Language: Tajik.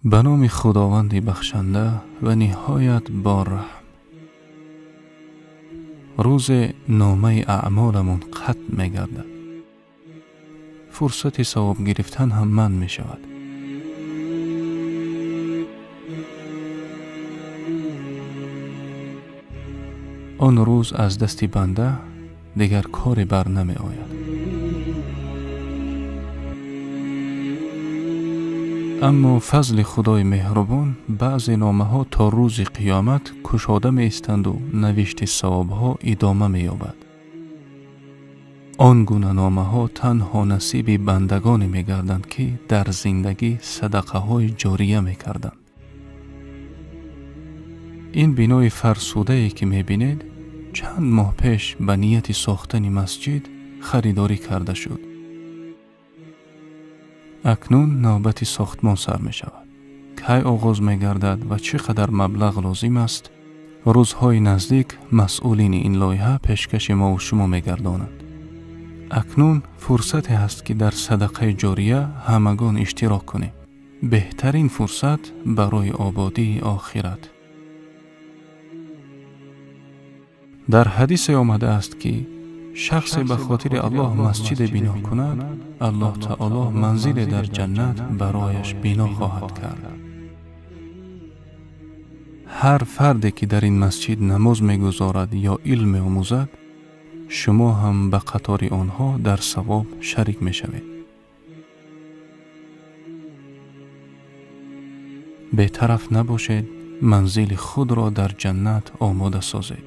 Ба номи Худованди бахшанда ва ниҳоят борраҳм. Рӯзе номаи аъмоламон қатъ мегардад. Фурсати савоб гирифтан ҳам манъ мешавад. Он рӯз аз дасти банда дигар коре бар намеояд. Аммо фазли Худои меҳрубон баъзе номаҳо то рӯзи қиёмат кушода меистанду навишти савобҳо идома меёбад. Он гуна номаҳо танҳо насиби бандагоне мегарданд, ки дар зиндагӣ садақаҳои ҷория мекарданд. Ин бинои фарсудае, ки мебинед, чанд моҳ пеш ба нияти сохтани масҷид харидорӣ карда шуд. Акнун навбати сохтмон сар мешавад. Кай оғоз мегардад ва чӣ қадар маблағ лозим аст, рӯзҳои наздик масъулини ин лоиҳа пешкаши мову шумо мегардонанд. Акнун фурсате ҳаст, ки дар садақаи ҷория ҳамагон иштирок кунем. Беҳтарин фурсат барои ободии охират. Дар ҳадисе омадааст, ки шахсе ба хотири Аллоҳ масҷиде бино кунад, Аллоҳ таоло манзиле дар ҷаннат барояш бино хоҳад кард. Ҳар фарде, ки дар ин масҷид намоз мегузорад ё илм меомӯзад, шумо ҳам ба қатори онҳо дар савоб шарик мешавед. Бетараф набошед, манзили худро дар ҷаннат омода созед.